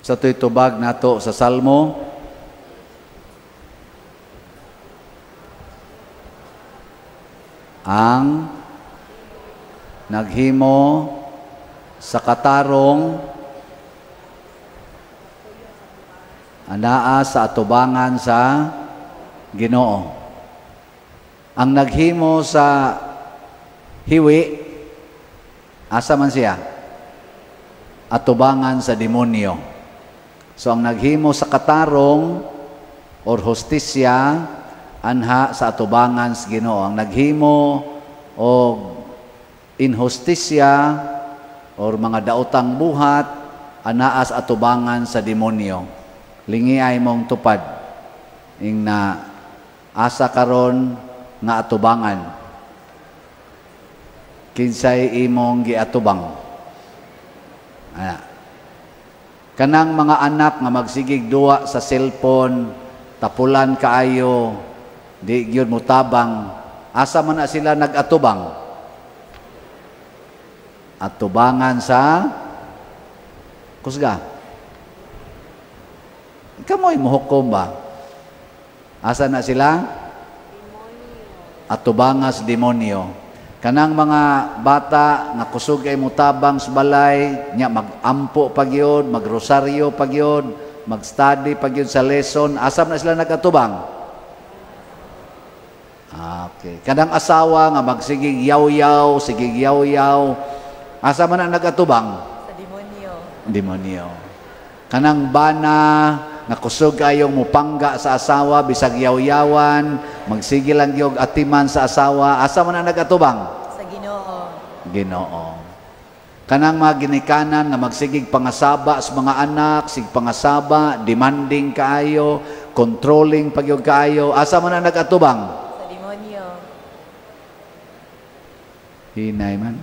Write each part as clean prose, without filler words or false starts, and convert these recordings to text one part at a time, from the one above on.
Sa to'y tubag nato sa Salmo? Ang naghimo sa katarong anaa sa atubangan sa Ginoo. Ang naghimo sa hiwi, asa man siya? Atubangan sa demonyo. So ang naghimo sa katarong or hustisya, anha sa atubangan sa Ginoo. Ang naghimo og inhustisya or mga daotang buhat, anaa sa atubangan sa demonyo. Lingi ay mong tupad ing na asa karon nga atubangan. Kinsay imong giatubang? Ana. Kanang mga anak nga magsigig duwa sa cellphone, tapulan kaayo, di gyud mutabang, asa man na sila nagatubang? Atubangan sa kusga. Kamoy muhukom ba? Asa na sila? Atubangas demonyo. Kanang mga bata nga kusog ay mutabang sa balay, nya magampo pagyod, magrosaryo pagyod, mag-study pagyod sa lesson, asa na sila nagatubang? Okay. Kanang asawa nga magsigig yaw-yaw, sigig yaw-yaw, asa man na nagatubang? Sa demonyo. Demonyo. Kanang bana nga kusog ayong mupangga sa asawa bisag yaw-yawan, magsige lang gyud atiman sa asawa, asa man na nagatubang? Sa Ginoo. Ginoo. Kanang mga ginikanan nga magsigig pangasaba sa mga anak, sig pangasaba, demanding kaayo, controlling pagyud kaayo, asa man na nagatubang? Sa demonyo. Hinay man.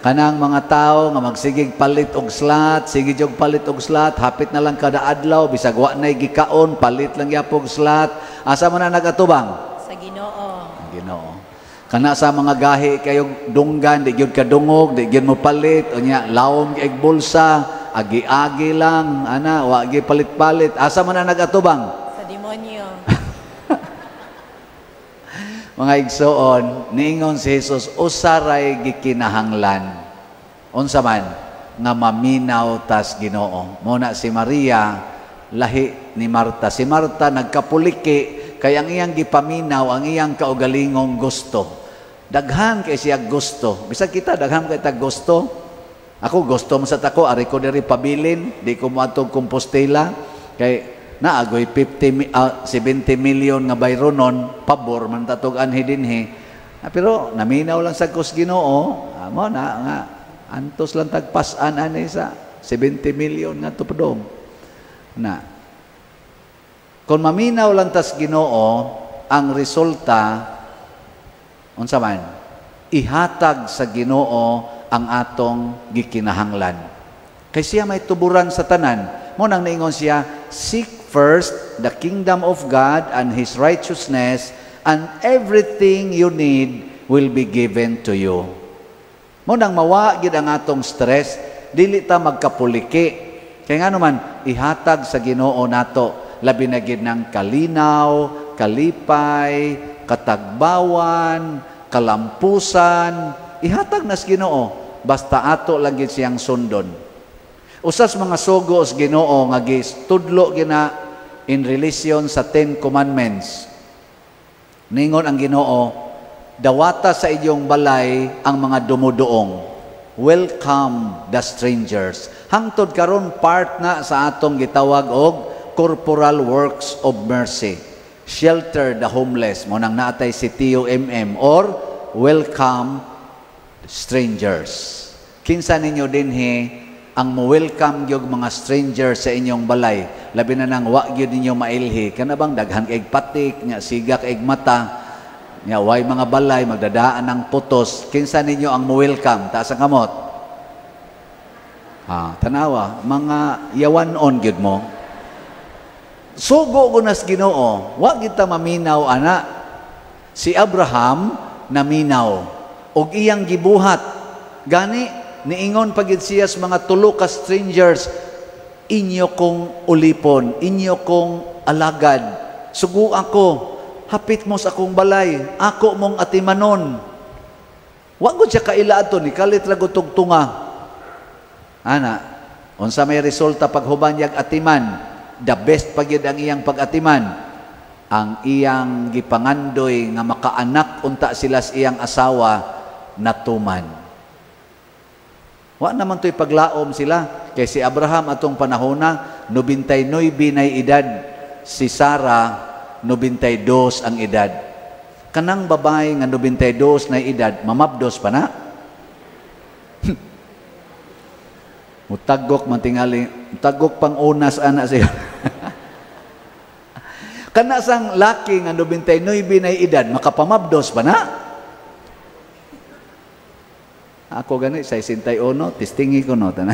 Kanang mga tao nga magsigig palit og slat, sige jog palit og slat, hapit na lang kada adlaw bisag wa nay gikaon, palit lang gyapon og slat, asa man na nagatubang? Sa Ginoo. Ginoo. Kana sa mga gahi kayo dunggan, di gyud kadungog, di gyud mo palit, unya lawom kay bulsa, agi-agi lang, ana, wa gyud palit-palit, asa man na nagatubang? Sa demonyo. Mga igsoon, niingon si Jesus, usaray gikinahanglan. Unsa man nga maminaw tas Ginoo. Mo na si Maria lahi ni Marta. Si Marta nagkapuliki kay ang iyang gipaminaw ang iyang kaugalingong gusto. Daghan kay siya gusto. Bisag kita daghan kay tag gusto. Ako gusto man sa tako ari ko diri pabilin, di ko moadtog Compostela kay naagoy 70 million nga bayronon, pabor man tatog anhi dinhi. Pero naminaw lang sa kus Ginoo, mo na nga antos lang tagpas-an ani sa 70 million nga tupdong. Na. Kung maminaw lang tas Ginoo, ang resulta unsa man? Ihatag sa Ginoo ang atong gikinahanglan. Kay siya may tuburan sa tanan. Mo nang niingon siya, seek first the kingdom of God and His righteousness, and everything you need will be given to you. Mo nang mawa gid ang atong stress, dili ta magkapuliki. Kay ngano man, ihatag sa Ginoo nato, labi na gid ng kalinaw, kalipay, katagbawan, kalampusan, ihatag nas Ginoo basta ato lang gid siyang sundon. Usas mga sugo sa Ginoo nga gistudlo gina in relation sa Ten Commandments. Ningon ang Ginoo, dawata sa inyong balay ang mga dumuduong. Welcome the strangers. Hangtod karon part na sa atong gitawag og corporal works of mercy. Shelter the homeless. Mo nang naatay si TUMM or welcome strangers. Kinsa ninyo dinhi ang mo-welcome gyud mga stranger sa inyong balay, labi na nang wa gyud ninyo mailhi, kana bang daghan kay patik nya siga kay mata nya way mga balay magdadaan ng putos, kinsa ninyo ang mo-welcome? Taas ang kamot. Tanawa mga yawan-on gyud mo. Sugo ko nas Ginoo, wa gyud ta maminaw ana. Si Abraham naminaw og iyang gibuhat, gani Niingon pagid siya sa mga tulo ka strangers, "Inyo kong ulipon, inyo kong alagad, sugo ako, hapit mo sa akong balay, ako mong atimanon." Wa gud siya kaila ato, ni kalit ra gud tunga. Ana, unsa may resulta paghuman niyag atiman? The best pagyud ang iyang pag-atiman. Ang iyang gipangandoy nga makaanak unta sila sa iyang asawa, natuman. Wa naman to'y paglaom sila. Kay si Abraham atong panahona, 99 na edad. Si Sarah, 92 ang edad. Kanang babae nga 92 na edad, mamabdos pa na? Mutagok man tingali, mutagok pang unas ana siya. Kana sang laki nga 99 na edad, makapamabdos pa na? Ako gani, 61, testingi ko no. Tana.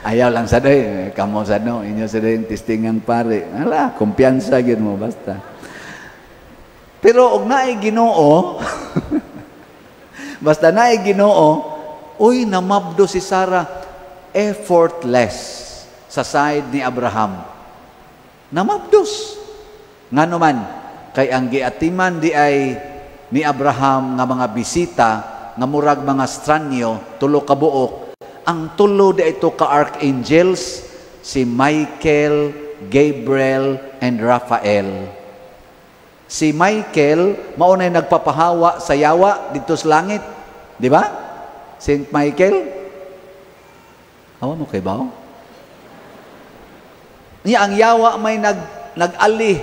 Ayaw lang sa day, kamo sa no, inyo sa day, testingan pare. Ala, kumpiyansa gyud mo, basta. Pero og naay Ginoo, basta naay Ginoo, uy, namabdo si Sarah, effortless sa side ni Abraham. Namabdos. Ngano man, kay ang giatiman di ay ni Abraham nga mga bisita, nga murag mga stranyo, tulo ka buok. Ang tulo di ito ka archangels, si Michael, Gabriel, and Raphael. Si Michael, maunay nagpapahawa sa yawa dito sa langit. Di ba? Saint Michael? Hawa mo kay bao? Niya, ang yawa may nag-ali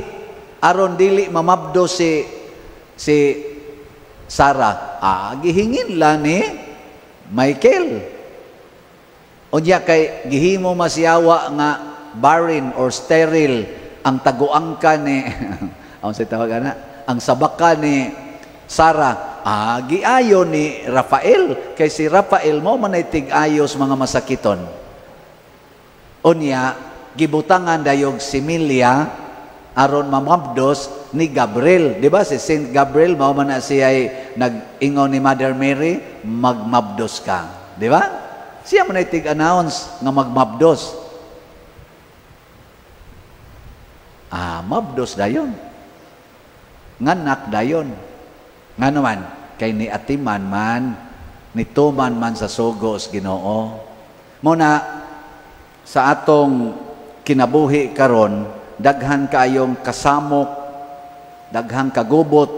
aron dili mamabdo si Sarah. Ah, gihingin la ni Michael. Unya kay gihimo masyawa nga barren or sterile ang taguangka ni ang sa tawag ana, ang sabaka ni Sarah. Ah, giayo ni Rafael kay si Rafael mo manay tig-ayos mga masakiton. Unya gibutangan dayog similya aron mamabdos ni Gabriel. Di ba si Saint Gabriel mao man na siya nag-ingon ni Mother Mary, "Magmabdos ka." Di ba? Siya man ay tig-announce nga magmabdos. Ah, mabdos dayon. Nganak dayon. Ngano man, kay ni atiman man, ni tuman man sa sugo sa Ginoo. Muna sa atong kinabuhi karon, daghan kaayong kasamok, daghang kagubot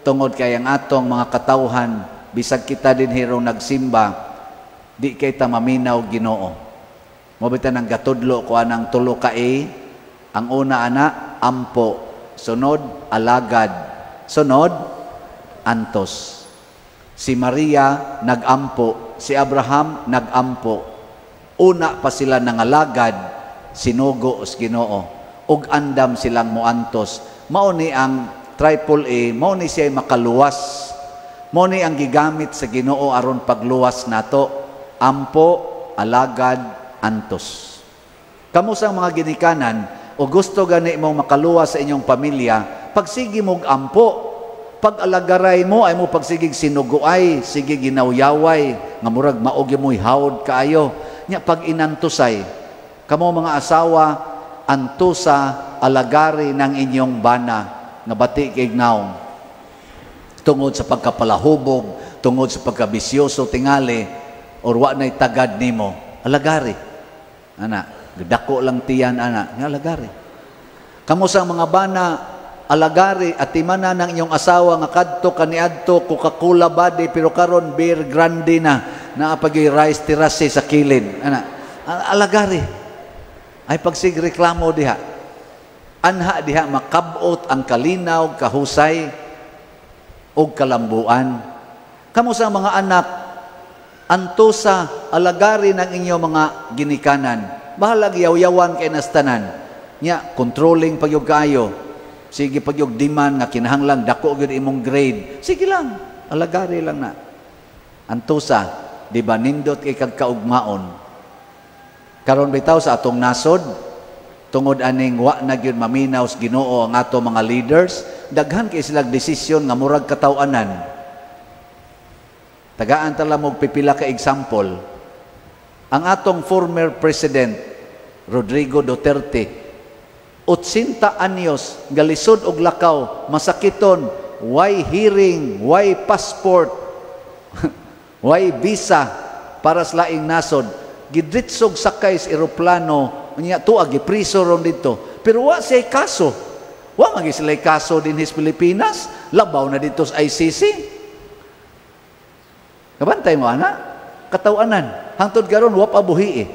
tungod kay ang atong mga katawhan, bisag kita din hirong nagsimba, di kay ta maminaw Ginoo. Mo bitan ang gatudlo ko anang tulo ka A. Ang una ana, ampo, sunod alagad, sunod antos. Si Maria nagampo, si Abraham nagampo. Una pa sila nangalagad, sinugo sa Ginoo. Ug andam silang moantos. Mao ni ang triple A, mao ni siya makaluwas. Mao ni ang gigamit sa Ginoo aron pagluwas nato. Ampo, alagad, antos. Kamo sa mga ginikanan, o gusto gani mong makaluwas sa inyong pamilya, pagsigi mong ampo, pag-alagaray mo, ay mo pagsigig sinuguay, sige ginawyaway, nga murag maog mo'y hawd kaayo. Nya pag inantusay, kamo mga asawa, antusa, alagari ng inyong bana, nga bati kay naong. Tungod sa pagkapalahubog, tungod sa pagkabisyoso tingali, or wa na'y tagad nimo, alagari. Ana, dako lang tiyan, ana, nga alagari. Kamo sa mga bana, alagari at timana ng inyong asawa nga kadto kaniadto Coca-Cola body pero karon beer grande na naapagay rice terrace sa kilid, ana, alagari. Ay pagsig reklamo diha, anha diha makabot ang kalinaw, kahusay ug kalambuan. Kamo sa mga anak, antusa, alagari ng inyong mga ginikanan. Bahalag yaw-yawan kay nastanan nya, controlling pagyog kaayo. Sige pagyog demand nga kinahanglan dako gyud imong grade. Sige lang, alagari lang na. Antusa, di ba nindot kay kag kaugmaon. Karon bitaw sa atong nasod, tungod aning wa na gyud maminaw sa Ginoo ang ato mga leaders, daghan kay silag desisyon nga murag kataw-anan. Tagaan ta lang og pipila ka example. Ang atong former president Rodrigo Duterte, 80 anyos, galisod og lakaw, masakiton, why hearing, why passport, why visa para sa laing nasod. Gidritsog sakay sa eroplano, unya tuag gipriso ron dito. Pero wa siya kaso. Wa man sila kaso dinhi sa Pilipinas, labaw na dito sa ICC. Kabantay mo ana, katawanan. Hangtod karon wa pa buhi eh.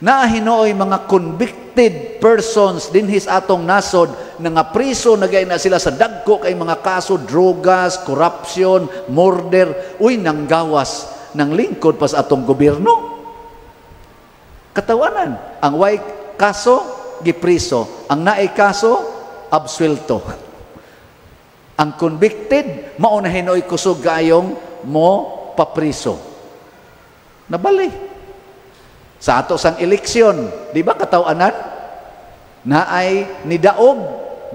Naa hinuoy mga convicted persons dinhi sa atong nasod na nga priso na na sila sa dagko kay mga kaso, drogas, corruption, murder, uy nanggawas ng lingkod pa sa atong gobyerno. Katawanan, ang way kaso gipriso, ang naay kaso absuelto. Ang convicted mao na hinuoy kusog kaayong mo papriso. Nabali. Sa ato sang eleksyon, di ba katawanan? Naay nidaog,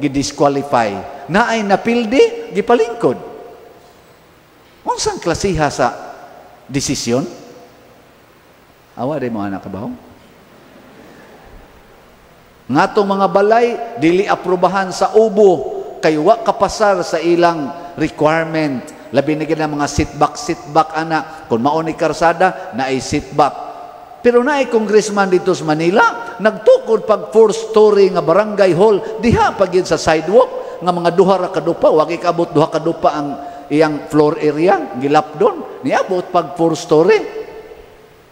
gidisqualify. Naay napildi, gipalingkod. Unsang klasiha sa desisyon? Awa di mo anak kabaw? Ngatong mga balay, dili aprobahan sa ubo, kay wa kapasar sa ilang requirement. Labi na gid ang mga setback, setback ana. Kung mao ni karsada, naay setback. Pero naay congressman dito sa Manila, nagtukod pag 4-story nga barangay hall, diha pag yun sa sidewalk, nga mga duha ra kadupa, wa kay kaabot duha kadupa ang iyang floor area, gilapdon, niabot pag 4-story.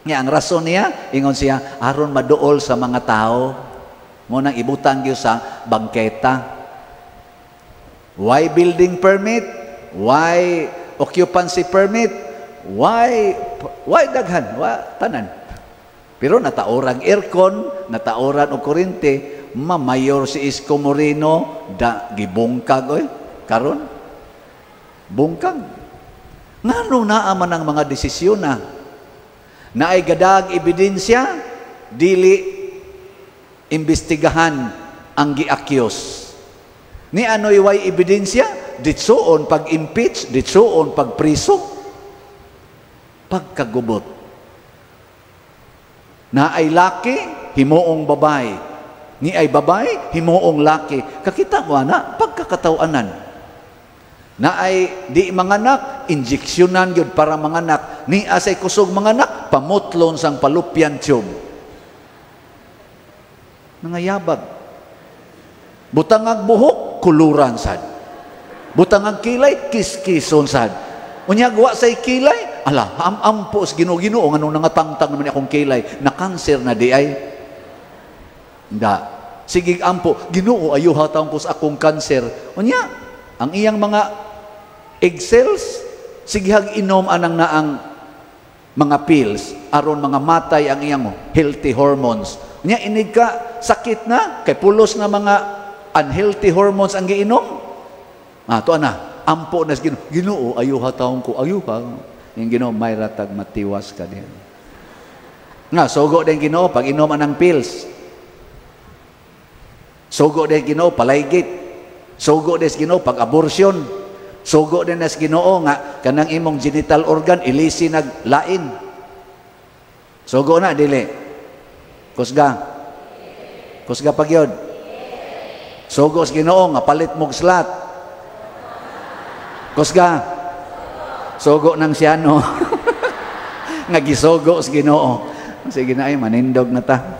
Nga ang rason niya, ingon siya, aron maduol sa mga tao. Mo nang ibutang gyud sa bangketa. Why building permit? Why occupancy permit? Why daghan? Why tanan? Pero nataorang aircon, nataoran og kuryente, mamayor si Isko Moreno, da gibungkag oy karon. Bungkag. Ngano naa man ang mga desisyon na naay gadag ebidensya, dili imbestigahan ang gi-accuse. Ni ano'y way ebidensya, ditsuon pag-impeach, ditsuon pagpriso, pagkagubot. Na ay laki, himuong babay. Ni ay babay, himuong laki. Kakita mo ana, pagkakatawanan. Na ay di manganak, injeksyonan gyud para manganak. Ni asay kusog manganak, pamutlon sang fallopian tube. Nangayabag. Butang ang buhok, kuluran sad. Butang ang kilay, kiskison sad. Unya wa say kilay, ala, am-ampo sa Ginoo, Ginoo nganong nangatangtang naman akong kilay, na kanser na di ay. Da. Sige ampo, Ginoo ayuha taon ko sa akong kanser. Unya, ang iyang mga egg cells, sige hag inom anang naang mga pills aron mga matay ang iyang healthy hormones. Unya inig ka sakit na kay pulos nga mga unhealthy hormones ang giinom. Ah, to ana, ampo na sa Ginoo. Ginoo ayuha taon ko, ayuha. Yung Ginoo may ratag matiwas ka din. Nga sugo din Ginoo pag inom anang pills. Sugo din Ginoo palaygit. Sugo din Ginoo pag abortion. Sugo din sa Ginoo nga kanang imong genital organ ilisi naglain. Sugo na dili. Kusga. Kusga pagyod. Sugo sa Ginoo nga palit mog slat. Kusga. Sugo nang siyano. Nga gisugo sa Ginoo. Sige na ay manindog na ta.